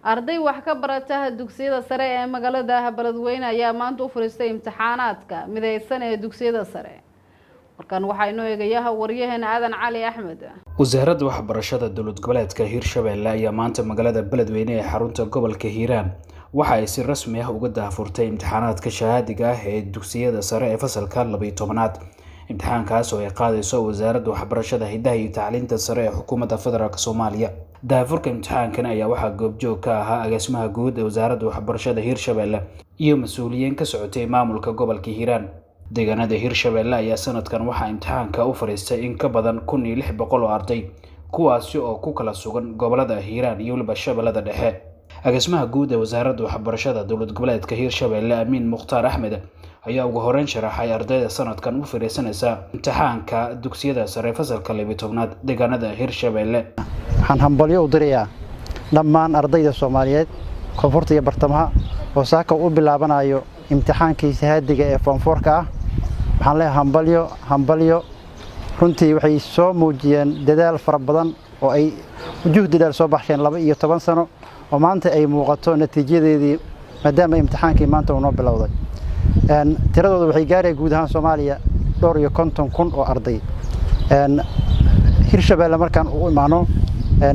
Arday wax ka barata dugsiyada sare ee magaalada Beledweyne ayaa maanta u fadhiistay imtixaanaadka mideysan ee dugsiyada sare. Markan waxaa inoo eegayaa waryaheena Aadan Cali Axmed. Wasaaradda Waxbarashada Dowlad Goboleedka Hirshabelle ayaa maanta magaalada Beledweyne ee xarunta gobolka Hiiraan waxa ay si rasmi ah uga daahfurtay imtixaanaadka shahaadiga ah ee dugsiyada sare ee fasalka 12aad. Imtixaankaas oo ay qaadayso Wasaaradda Waxbarashada, Hidaha iyo Tacliinta Sare ee Xukuumadda Federaalk Soomaaliya. Daahfurka imtixaankan ayaa waxaa goobjoog ka ahaa agaasimaha guud ee Wasaaradda Waxbarashada Hirshabelle iyo mas-uuliyiin ka socotay maamulka gobolka Hiiraan. Deegaanada Hirshabelle ayaa sanadkan waxaa imtixaanka u fadhiistay in ka badan 1600 oo arday, kuwaasi oo ku kala sugan gobolada Hiiraan iyo weliba Shabeellada Dhexe. Agaasimaha guud ee Wasaaradda Waxbarashada Dowlad Goboleedka Hirshabelle, Amiin Mukhtaar Axmed, ayaa ugu horeyn sharaxay ardayda sanadkan u fadhiisanaysa imtixaanka dugsiyada sare fasalka 12aad deegaanada Hirshabelle. Waxaan hambalyo u dirayaa dhammaan ardayda Soomaaliyeed, koonfurta iyo bartamaha, oo saaka u bilaabanayo imtixaankii shahaadiga ee form four-ka ah. Waxaan leeyahay hambalyo, hambalyo. Runtii waxay soo muujiyeen dadaal fara badan oo ay juhdi dheer soo baxsheen 12 sano, oo maanta ay muuqato natiijadeedii, maadaama imtixaankii maanta uu noo bilowday. Tiradooda waxay gaaraya guud ahaan Soomaaliya dhowr iyo 50,000 oo arday. Hirshabelle markaan u imaano,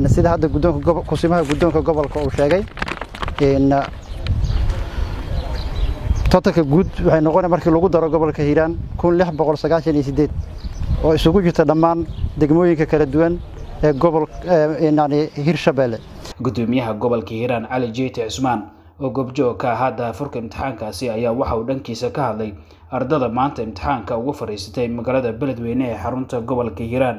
sida hadda guddoonka, kusimaha guddoonka gobolka uu sheegay, totalka guud waxay noqonaya, markii lagu daro gobolka Hiiraan, 1698 oo isugu jirta dhammaan degmooyinka kala duwan ee gobol, yani Hirshabelle. Gudoomiyaha gobolka Hiiraan, Cali Jeyti Cusmaan, oo goobjoog ka ahaa daahfurka imtixaankaasi, ayaa waxa uu dhankiisa ka hadlay ardada maanta imtixaanka uga fadhiisatay magaalada Beledweyne ee xarunta gobolka Hiiraan.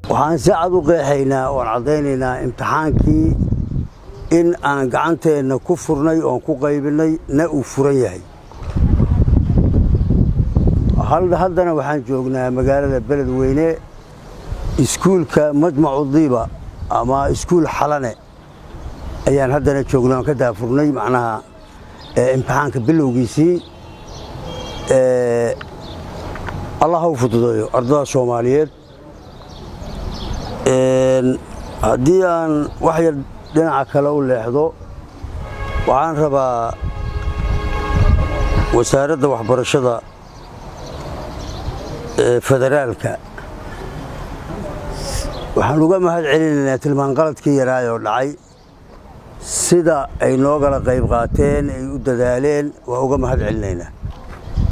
Waxaan si cad u qeexaynaa oon caddaynaynaa imtixaankii in aan gacanteenna ku furnay oon ku qaybinay na uu furan yahay. Haddana waxaan joognaa magaalada Beledweyne, iskuulka Majmacu Diiba ama Iskuul Xalane ayaan haddana joognaa oon ka daafurnay macnaha imtixaanka bilowgiisii. Allah u fududeeyo ardada Soomaaliyeed. Haddii aan wax yar dhinaca kale u leexdo, waxaan rabaa Wasaaradda Waxbarashada Federaalka waxaan uga mahad celinaynaa tilmaan qaladkii yaraayoo dhacay, sida ay noogala qayb qaateen, ay u dadaaleen, waa uga mahad celinaynaa.